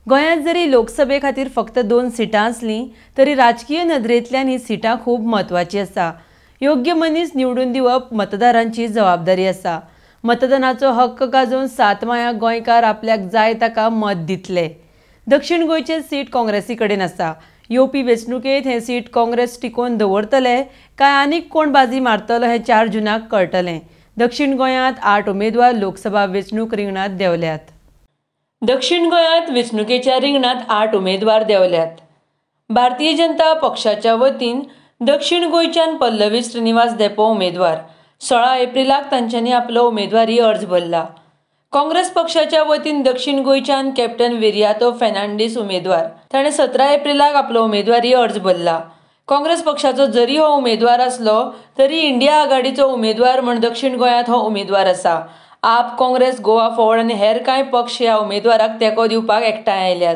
गोंयांत जरी लोकसभे खातीर फक्त 2 सिटां आसलीं तरी राजकीय नदरेंतल्यान ही सिटां खूब म्हत्वाची आसा. योग्य मनीस निवडून दिवप मतदारांची जबाबदारी आसा. मतदानाचो हक्क गाजोवन 7 मायाक गोंयकार आपल्याक जाय ताका मत दितले. दक्षिण गोंयचें सीट काँग्रेसी कडेन आसा. येवपी वेंचणुकेंत हें सीट काँग्रेस टिकोवन दवरतले काय आनीक कोण बाजी मारतलो हें 4 जूनाक कळटलें. दक्षिण गोंयांत 8 उमेदवार लोकसभा वेंचणूक रिंगणांत देंवल्यात. दक्षिण गोंयांत वेंचणुकेच्या रिंगणांत 8 उमेदवार देंवल्यात. भारतीय जनता पक्षाच्या वतीन दक्षिण गोंयच्यान पल्लवी श्रीनिवास धेंपो उमेदवार. 16 एप्रिलाक तांच्यांनी आपलो उमेदवारी अर्ज भरला. काँग्रेस पक्षाच्या वतीन दक्षिण गोंयच्यान कॅप्टन विरियातो फेर्नांडीस उमेदवार. ताणें 17 एप्रिलाक आपलो उमेदवारी अर्ज भरला. काँग्रेस पक्षाचो जरी हो उमेदवार आसलो तरी इंडिया आघाडीचो उमेदवार म्हूण दक्षिण गोंयांत हो उमेदवार आसा. आप, काँग्रेस, गोवा फॉरवर्ड आनी हेर कांय पक्ष ह्या उमेदवाराक तेंको दिवपाक एकठांय आयल्यात.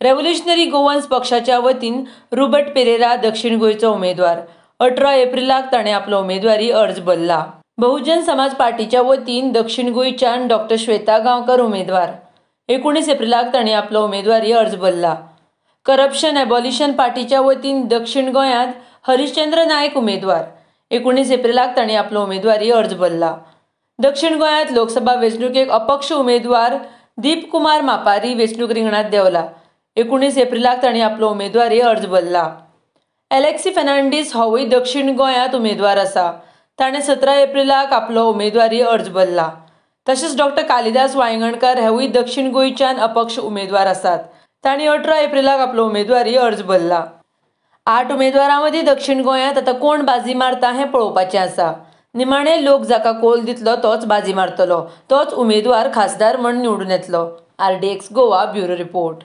रेव्होल्युशनरी गोवन्स पक्षाच्या वतीन रुबर्ट पेरेरा दक्षिण गोंयचो उमेदवार. 18 एप्रिलाक ताणें आपलो उमेदवारी अर्ज भरला. बहुजन समाज पार्टीच्या वतीन दक्षिण गोंयच्यान डॉक्टर श्वेता गांवकर उमेदवार. 19 एप्रिलाक तांणी आपलो उमेदवारी अर्ज भरला. करप्शन एबॉलिशन पार्टीच्या वतीन दक्षिण गोंयांत हरिश्चंद्र नायक उमेदवार. 19 एप्रिलाक तांणी आपलो उमेदवारी अर्ज भरला. दक्षिण गोंयांत लोकसभा वेंचणुकेक अपक्ष उमेदवार दीप कुमार मापारी वेंचणूक रिंगणांत देंवला. 19 एप्रिलाक तांणी आपलो उमेदवारी अर्ज भरला. एलेक्सी फेर्नांडीस होवूय दक्षिण गोंयांत उमेदवार आसा. ताणें 17 एप्रिलाक आपलो उमेदवारी अर्ज भरला. तशेंच डॉक्टर कालिदास वायंगणकर हेवूय दक्षिण गोंयच्यान अपक्ष उमेदवार आसात. तांणी 18 एप्रिलाक आपलो उमेदवारी अर्ज भरला. 8 उमेदवारां मदीं दक्षिण गोंयांत आतां कोण बाजी मारता हें पळोवपाचें आसा. निमाणें लोक जाका कोल दितलो तोच बाजी मारतलो, तोच उमेदवार खासदार म्हूण निवडून येतलो. RDX Goa bureau report.